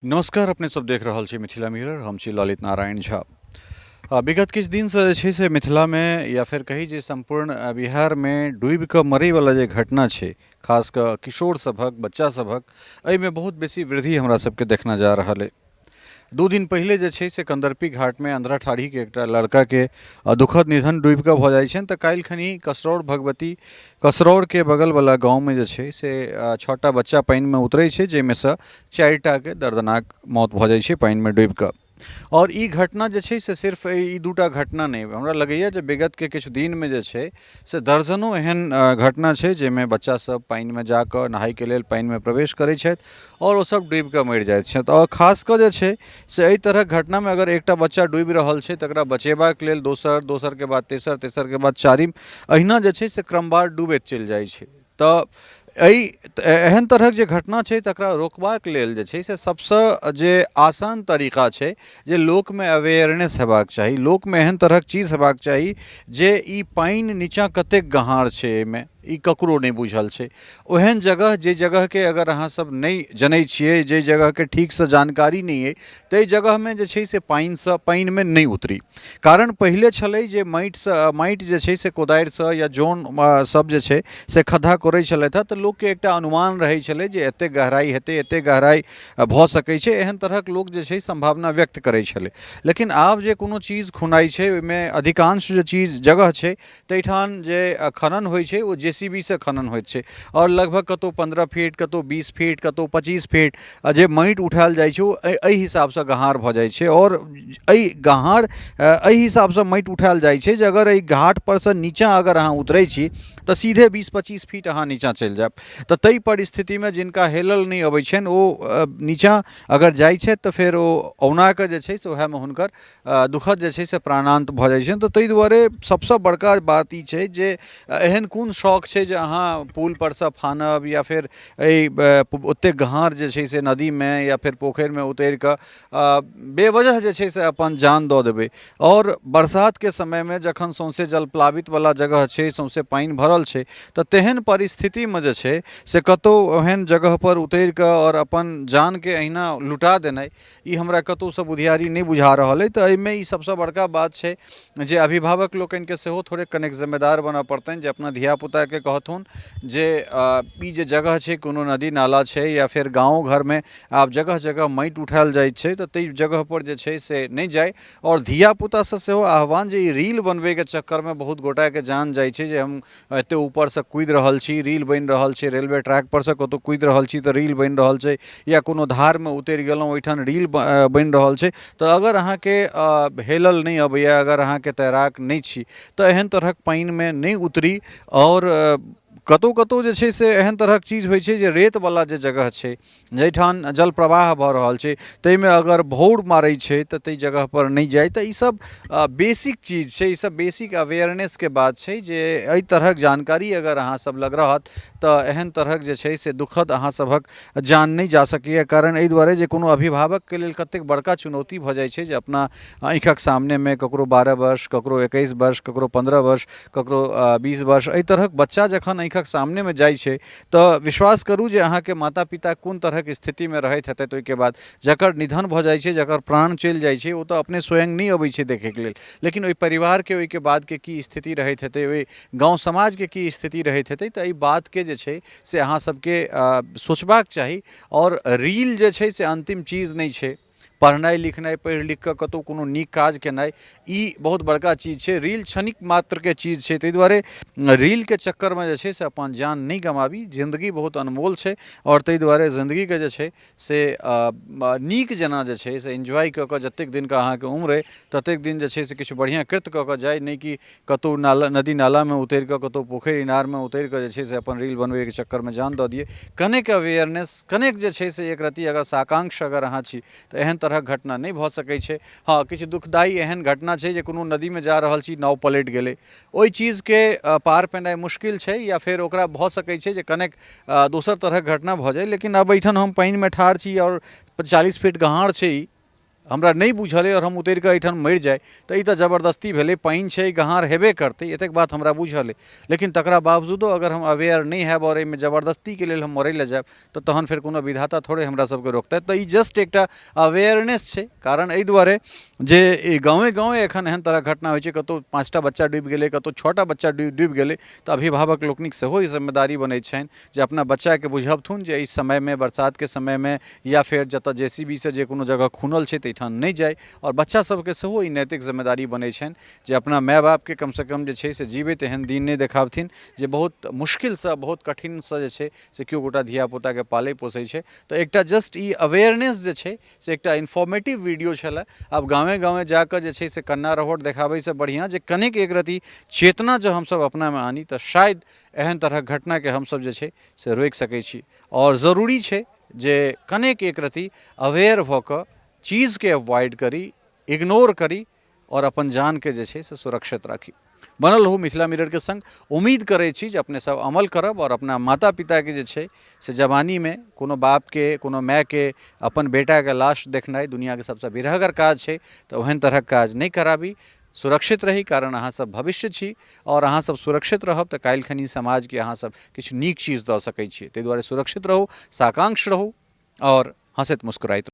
नमस्कार, अपने सब देख रहल छी मिथिला मिरर। हम छी ललित नारायण झा। विगत किछु दिनसँ जे छै से मिथिलामे या फेर कही जे सम्पूर्ण बिहारमे डूबि कऽ मरैवला जे घटना छै, खास कऽ किशोर सभक, बच्चा सभक, एहिमे बहुत बेसी वृद्धि हमरा सबके देखना जा रहल अइ। 2 दिन पहिले जे छै से कंदर्पी घाटमे अंधरा ठाढ़ीके एकटा लड़काके दुखद निधन डूबि कऽ भऽ जाइ छनि, तऽ काल्हि खनी कसरौर भगवती, कसरौरके बगलवला गाँवमे जे छै से 6टा बच्चा पानिमे उतरै छै, जाहिमे सँ 4टाके दर्दनाक मौत भऽ जाइ छै पानिमे डूबिकऽ। आओर ई घटना जे छै से सिर्फ ई 2टा घटना नहि, हमरा लगैए जे विगतके किछु दिनमे जे छै से दर्जनो एहन घटना छै जाहिमे बच्चासभ पानिमे जाकऽ नहाइके लेल पानिमे प्रवेश करै छथि आओर ओसभ डूबिकऽ मरि जाइत छथि। आओर खास कऽ जे छै से एहि तरहक घटनामे अगर एकटा बच्चा डूबि रहल छै तकरा बचेबाक लेल दोसर, दोसरके बाद तेसर, तेसरके बाद चारिम, एहिना जे छै से क्रमवार डूबैत चलि जाइ छै। तऽ एहि एहन तरहक जे घटना छै तकरा रोकबाक लेल जे छै से सबसँ जे आसान तरीका छै जे लोकमे अवेयरनेस हेबाक चाही, लोकमे एहन तरहक चीज हेबाक चाही जे ई पानि नीचाँ कतेक गहीँर छै, एहिमे ई ककरो नहि बुझल छै। ओहन जगह, जे जगहके अगर अहाँ सब नहि जनै छियै, जे जगहके ठीकसँ जानकारी नहि अइ, ताहि जगहमे जे छै से पानिसँ पानिमे नहि उतरी। कारण पहिले छलै जे माटिसँ माटि जे छै से कोदारिसँ या जन सब जे छै से खद्धा कोड़ै छलथि हँ, तऽ लोकके एकटा अनुमान रहै छलै जे एतेक गहराइ हेतै, एतेक गहराइ भऽ सकै छै। एहन तरहक लोक जे छै सम्भावना व्यक्त करै छलै। लेकिन आब जे कोनो चीज खुनाइ छै, ओहिमे अधिकांश जे चीज जगह छै ताहिठाम जे खनन होइ छै ओ जे सी बी सँ खनन होइत छै आओर लगभग कतहु 15 फीट, कतहु 20 फीट, कतहु 25 फीट जे माटि उठायल जाइ छै ओ एहि हिसाबसँ गहीँर भऽ जाइ छै। आओर एहि गहीँर एहि हिसाबसँ माटि उठायल जाइ छै जे अगर एहि घाटपर सँ नीचाँ अगर अहाँ उतरै छी तऽ सीधे 20-25 फीट अहाँ नीचाँ चलि जायब। तऽ ताहि परिस्थितिमे जिनका हेलल नहि अबै छनि ओ नीचाँ अगर जाइ छथि तऽ फेर ओ औनाकऽ जे छै से उएहमे हुनकर दुखद जे छै से प्राणान्त भऽ जाइ छनि। तऽ ताहि दुआरे सबसँ बड़का बात ई छै जे एहन कोन शौक छै जे अहाँ पुलपर सँ फानब या फेर एहि ओतेक गहीँर जे छै से नदीमे या फेर पोखरिमे उतरिकऽ बेवजह जे छै से अपन जान दऽ देबै। आओर बरसातके समयमे जखन सौँसे जलप्लावितवला जगह छै, सौँसे पानि भरल छै, तऽ तेहन परिस्थितिमे जे छै से कतहु ओहन जगहपर उतरिकऽ आओर अपन जानके अहिना लुटा देनाइ, ई हमरा कतहुसँ बुधियारी नहि बुझा रहल अइ। तऽ एहिमे ई सबसँ बड़का बात छै जे अभिभावक लोकनिके सेहो थोड़े कनेक जिम्मेदार बनऽ पड़तनि जे अपना धियापुताके कहथुन जे ई जे जगह छै, कोनो नदी नाला छै या फेर गाँवो घरमे आब जगह जगह माटि उठायल जाइ छै, तऽ ताहि जगहपर जे छै से नहि जाइ। आओर धियापुतासँ सेहो आह्वान जे ई रील बनबैके चक्करमे बहुत गोटाके जान जाइ छै जे हम एते ऊपरसँ कूदि रहल छी, रील बनि रहल छै, रेलवे ट्रैकपर सँ कतहु कूदि रहल छी तऽ रील बनि रहल छै, या कोनो धारमे उतरि गेलहुँ ओहिठाम रील बनि रहल छै। तऽ अगर अहाँके हेलल नहि अबैए, अगर अहाँके तैराक नहि छी, तऽ एहन तरहक पानिमे नहि उतरी। आओर कतहु कतहु जे छै से एहन तरहक चीज होइ छै जे रेतवला जे जगह छै, जाहिठाम जल प्रवाह भऽ रहल छै, ताहिमे अगर भौर मारै छै तऽ ताहि जगहपर नहि जाइ। तऽ ईसब बेसिक चीज छै, ईसब बेसिक अवेयरनेसके बात छै जे एहि तरहक जानकारी अगर अहाँ सब लग रहत तऽ एहन तरहक जे छै से दुखद अहाँ सभक जान नहि जा सकैए। कारण एहि दुआरे जे कोनो अभिभावकके लेल कतेक बड़का चुनौती भऽ जाइ छै जे अपना आँखिक सामनेमे ककरो 12 वर्ष, ककरो 21 वर्ष, ककरो 15 वर्ष, ककरो 20 वर्ष, एहि तरहक बच्चा जखन आँखिक सामनेमे जाइ छै तऽ विश्वास करू जे अहाँके माता पिता कोन तरहक स्थितिमे रहैत हेतै। ओहिके बाद जकर निधन भऽ जाइ छै, जकर प्राण चलि जाइ छै, ओ तऽ अपने स्वयं नहि अबै छै देखैके लेल, लेकिन ओहि परिवारके ओहिके बादके की स्थिति रहैत हेतै, ओहि गाँव समाजके की स्थिति रहैत हेतै, तऽ एहि बातके जे छै से अहाँ सबके सोचबाक चाही। आओर रील जे छै से अन्तिम चीज नहि छै। पढ़नाइ लिखनाइ, पढ़ि लिखि कऽ कतहु कोनो नीक काज केनाइ, ई बहुत बड़का चीज छै। रील क्षणिक मात्रके चीज छै। ताहि दुआरे रीलके चक्करमे जे छै से अपन जान नहि गमाबी। जिन्दगी बहुत अनमोल छै आओर ताहि दुआरे जिन्दगीके जे छै से नीक जेना जे छै से एन्जॉय कऽ कऽ जतेक दिनके अहाँके उम्र अइ ततेक दिन जे छै से किछु बढ़िआँ कृत्य कऽ कऽ जाइ, नहि कि कतहु नाला नदी नालामे उतरि कऽ, कतहु पोखरि इनारमे उतरि कऽ जे छै से अपन रील बनबैके चक्करमे जान दऽ दियै। कनेक अवेयरनेस, कनेक जे छै से एक रत्ती अगर साकांक्ष अगर अहाँ छी तऽ एहन तरहक घटना नहि भऽ सकै छै। हँ, किछु दुखदायी एहन घटना छै जे कोनो नदीमे जा रहल छी, नाव पलटि गेलै, ओहि चीजके पार पेनाइ मुश्किल छै या फेर ओकरा भऽ सकै छै जे कनेक दोसर तरहक घटना भऽ जाइ। लेकिन आब एहिठाम हम पानिमे ठाढ़ छी आओर 40 फीट गहीँर छै ई। हमरा नहि बुझल अइ आओर हम उतरि कऽ एहिठाम मरि जाइ, तऽ ई तऽ जबरदस्ती भेलै। पानि छै, गहार हेबे करतै, एतेक बात हमरा बुझल अइ, लेकिन तकरा बावजूदो अगर हम अवेयर नहि हैब आओर एहिमे जबरदस्तीके लेल हम मरै लए जायब, तऽ तहन फेर कोनो विधाता थोड़े हमरा सबके रोकतै। तऽ ई जस्ट एकटा अवेयरनेस छै, कारण एहि दुआरे जे ई गाँवे गाँवे एखन एहन तरहक घटना होइ छै। कतहु 5टा बच्चा डूबि गेलै, कतहु 6टा बच्चा डूबि गेलै, तऽ अभिभावक लोकनिक सेहो ई जिम्मेदारी बनै छनि जे अपना बच्चाके बुझबथुन जे एहि समयमे, बरसातके समयमे या फेर जतऽ जे सी बी सँ जे कोनो जगह खुनल छै ताहिठाम नहि जाइ। आओर बच्चा सबके सेहो ई नैतिक जिम्मेदारी बनै छनि जे अपना माय बापके कमसँ कम जे छै से जीबैत एहन दिन नहि देखाबथिन, जे बहुत मुश्किलसँ, बहुत कठिनसँ जे छै से केओ गोटा धियापुताके पालै पोसै छै। तऽ एकटा जस्ट ई अवेयरनेस जे छै से एकटा इन्फॉर्मेटिव वीडियो छलै। आब गामे गामे जाकऽ जे छै से कन्ना रहोट देखाबैसँ बढ़िआँ जे कनेक एक रति चेतना जँ हमसब अपनामे आनी, तऽ शायद एहन तरहक घटनाके हमसब जे छै से रोकि सकै छी। आओर जरूरी छै जे कनेक एक रति अवेयर भऽ कऽ चीजके अवॉइड करी, इग्नोर करी आओर अपन जानके जे छै से सुरक्षित राखी। बनल रहू मिथिला मिररके संग। उम्मीद करै छी जे अपने सब अमल करब आओर अपना माता पिताके जे छै से जवानीमे, कोनो बापके, कोनो मायके अपन बेटाके लाश देखनाइ दुनिआँके सबसँ बिरहगर काज छै, तऽ ओहन तरहक काज नहि कराबी। सुरक्षित रही, कारण अहाँसब भविष्य छी आओर अहाँसब सुरक्षित रहब तऽ काल्हि खनी समाजके अहाँसब किछु नीक चीज दऽ सकै छी। ताहि दुआरे सुरक्षित रहू, साकांक्ष रहू आओर हँसैत मुस्कुराइत।